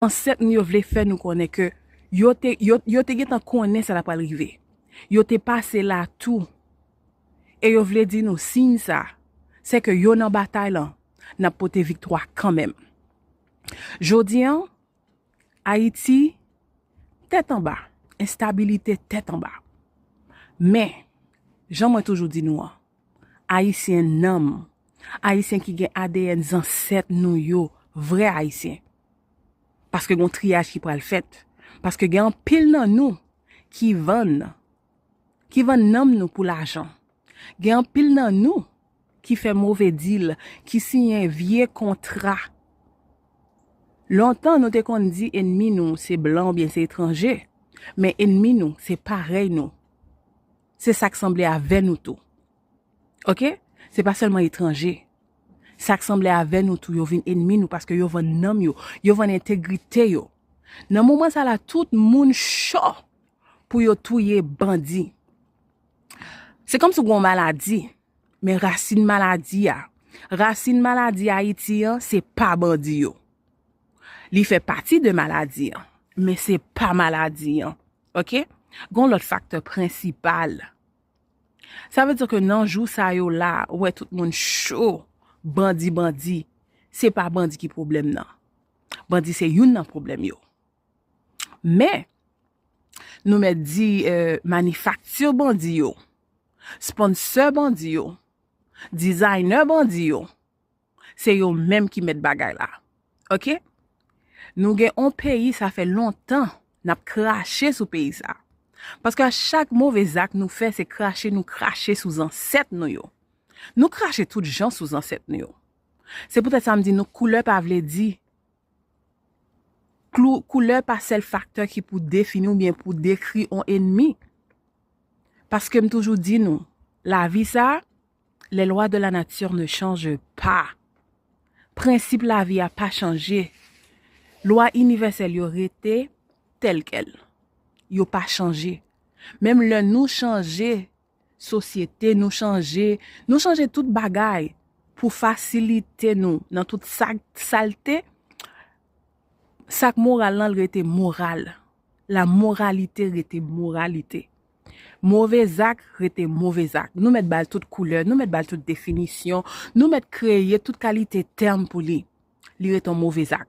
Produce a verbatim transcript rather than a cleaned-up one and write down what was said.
Ansèt nou yo vle fè nou konnen ke yo te, yo, yo te gentan konnen sa t ap pral rive. Yo te pase la tou. E yo vle di nou siy sa, se ke yo nan batay lan, n ap pote viktwa kanmenm. Jodi an, Ayiti, tèt anba, enstabilite tèt anba. Men, jan mwen toujou di nou an, Ayisyen nanm, Ayisyen ki gen A D N zansèt nou yo, vrè Ayisyen. Paske gen yon triyaj ki pral fèt. Paske gen anpil nan nou ki vann, ki vann nanm nou pou lajan. Gen anpil nan nou ki fè move dil, ki siyen vye kontra. Lontan, nou te konn di ennmi nou se blan oubyen se etranje, men ennmi nou se parèy nou. Se sa k sanble avè nou tou. Oke? Se pa sèlman etranje. Sa k sanble avè nou tou, yo vin ennmi nou paske yo vann nanm yo, yo vann entegrite yo. Nan moman sa la, tout moun cho pou yo touye bandi. Se kòmsi w gen yon maladi, men rasin maladi a, rasin maladi Ayiti an, se pa bandi yo. Li fè pati de maladi an, men se pa maladi an. Oke? Gen yon lòt faktè prensipal. Sa vle di ke nan jou sa yo la, ou wè tout moun cho, bandi, bandi. Se pa bandi ki pwoblèm nan. Bandi se youn nan pwoblèm yo. Men, nou mèt di, eh, manifakti bandi yo, sponsè bandi yo, dizaynè bandi yo, se yo menm ki mèt bagay la. Oke? Nou gen yon peyi, sa fè lontan n ap krache sou peyi sa. Paske a chak move zak nou fè, se krache nou krache sou zansèt nou yo. Nou krache tout jan sou zansèt nou yo. Se poutèt sa m di nou koulè pa vle di, klou, koulè pa sèl faktè ki pou defini oubyen pou dekri yon ennmi. Paske m toujou di nou, lavi sa, les lois de la nature ne changent pas. Prensip lavi a pa chanje. Lwa inivèsèl yo rete tèl kèl. Yo pa chanje. Menm lè nou chanje sosyete, nou chanje, nou chanje tout bagay pou fasilite nou nan tout sa, salte, sa k moral lan, l rete moral. La moralité rete moralité. Move zak rete move zak. Nou mèt ba l tout koulè, nou mèt ba l tout definisyon, nou mèt kreye tout kalite tèm pou li. Li rete yon move zak.